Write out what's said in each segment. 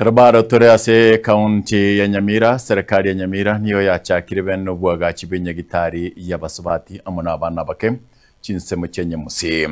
Kero bado tore ase ekaunti ya Nyamira, serikali ya Nyamira nigo yachakire bene obwagachi bw'enyagitari y'abasubati amo n'abana abake chinsemo chia Nyamusi.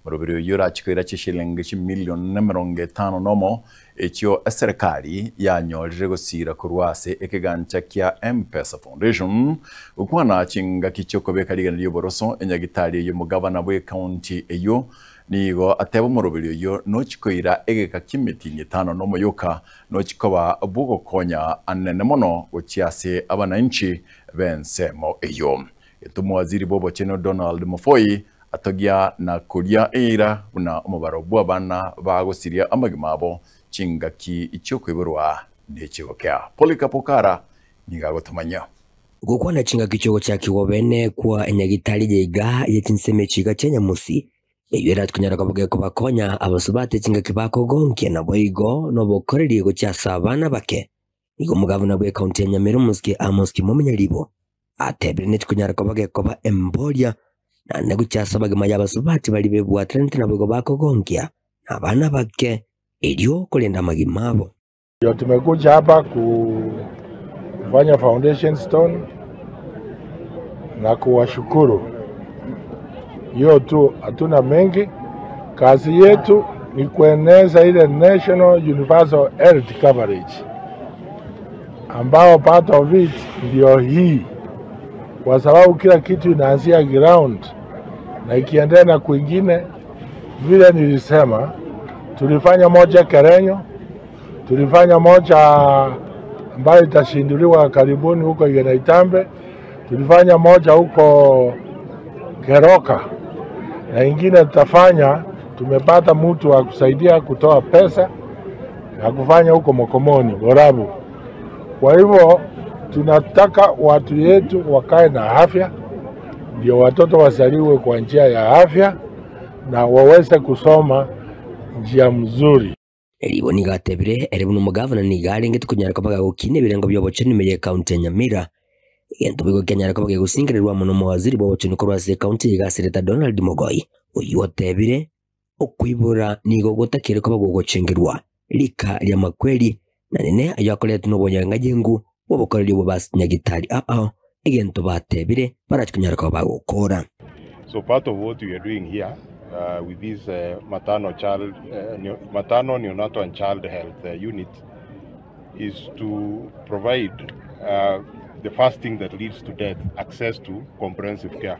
Moroberi oyio orache koira chishilingi chimilion 51 echio eserikali yanyorire gosira korwa ase ekegancha kia M-Pesa Foundation gokwana chingaki chi'okobeka rigena ri'oboroso enyagitari eyio omogabana bw'ekaunti eyio Nigo ateba omoroberi oyio nochi koira egeka ki'emetienyi etano nomoyoka, nochi koba bw'ogokonya anene mono gochia ase abananchi b'ensemo eyio. Getuma Waziri bw'obochenu Donald Mufoi atogia na koria eira buna omobaro bw'abana bagosiria amagima abo chingaki chi'okoiborwa nechigokea. Polycarp Okara nigo agotomanyia. Gokwana chingaki chi'ogochakigwa bene kwa enyagitari yaiga ye chinsemo echiga chia Nyamusi, eyio erakonyara koba gekobakonya abasubati chingaki bakogonkia naboigo nobokoreri gochia ase abana bake. Nigo omogavana bw'ecounty ya Nyamira omosike Amos Kimombe Nyaribo atebire nechikonyara koba gekoba emboria naende gochia ase abagima y'abasubati baria bebwateranete naboigo bakogonkia na abana bake erio korenda amagima abo. Ndio tumekuja hapa kufanya foundation stone na kuwashukuru. Hiyo tu, hatuna mengi. Kazi yetu ni kueneza ile National Universal Health Coverage ambao part of it ndio hii, kwa sababu kila kitu inaanzia ground na ikiendelea na kwingine. Vile nilisema, tulifanya moja Kerenyo, tulifanya moja ambayo itashinduliwa karibuni huko Igenaitambe, tulifanya moja huko Keroka na ingine tutafanya. Tumepata mtu wa kusaidia kutoa pesa ya kufanya huko Mokomoni Borabu. Kwa hivyo tunataka watu yetu wakae na afya, ndio watoto wazaliwe kwa njia ya afya na waweze kusoma njia mzuri. Eribo nigo atebire ere buna omogavana nigo arengete konyara koba gagokina ebirengo bi'obochenu ime y'ecounty ya Nyamira. Egento boigo kianyara koba gegosingererwa amo nomowaziri bw'obochenu korwa ase ecounty eye Gasereta Donald Mogoi, oyio otebire okoibora nigo gotakire koba gogochengerwa rika ri'amakweri na nene ayio akoretwe nobonyanganyengu bw'obokoreri obwo ba nyagitari ao egento batebire barache konyara koba bagokora. So part of what we are doing here uh, with this uh, maternal child, uh, neo, maternal neonatal and child health uh, unit is to provide uh, the first thing that leads to death, access to comprehensive care.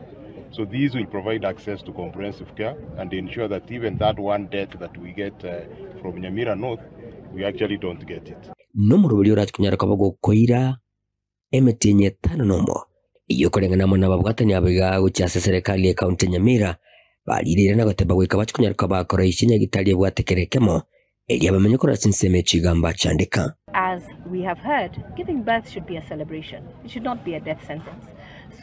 So these will provide access to comprehensive care and ensure that even that one death that we get uh, from Nyamira North, we actually don't get it. Nomoroberi orache konyara koba gokoira emetienyi etano nomo, eyio koreng'ana amo nababwatani abo iga gochia ase eserekari y'ecounty ya Nyamira, barireire na goteba goika bache konyara koba bakoroisia nyagitari ebwate kera ekemo, erio abamenye korwa ase ensemo echi iga mbachandeka. As we have heard, giving birth should be a celebration. It should not be a death sentence.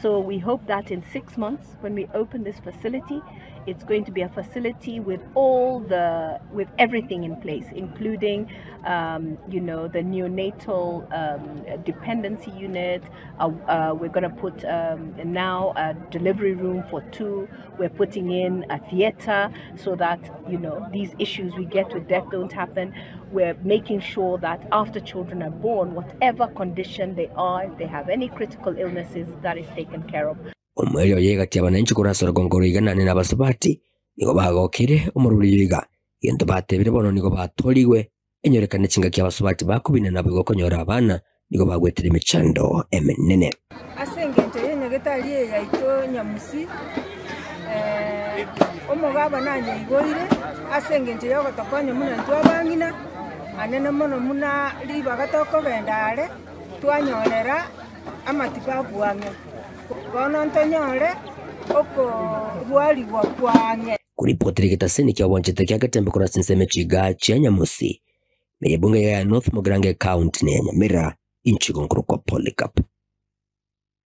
So we hope that in 6 months, when we open this facility, it's going to be a facility with all the with everything in place, including um, you know the neonatal um, dependency unit. We're going to put um, now a delivery room for two. We're putting in a theater so that you know these issues we get with death don't happen. We're making sure that after children are born, whatever condition they are, if they have any critical illnesses, that is taken care of. Omoerio oye egati y'abananchi korwa ase orogongo rwa Iganane na Abasubati nigo bagokire omorwori oyo iga, egento batebire bono nigo batorigwe, enyorekane chingaki abasubati bakobina naboigo konyora abana nigo bagwetera emechando emenene. Ase engencho y'enyagetari eye yaito Nyamusi, omogabana anyeigoire ase engencho y'ogotokonya buna intwe abang'ina, anene mono buna ribaga tokogenda are, twanyorera amatibabu ang'e. Bono ntonyore okorwarigwa kwa ang'e. Koripotera egetaseni ki'obwanchete kia Getembe korwa ase ensemo echiga chia Nyamusi, na ebunge ya North Mugirango Ecounty na ya Nyamira, inche igo nkorokwa Polycarp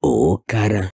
Okara.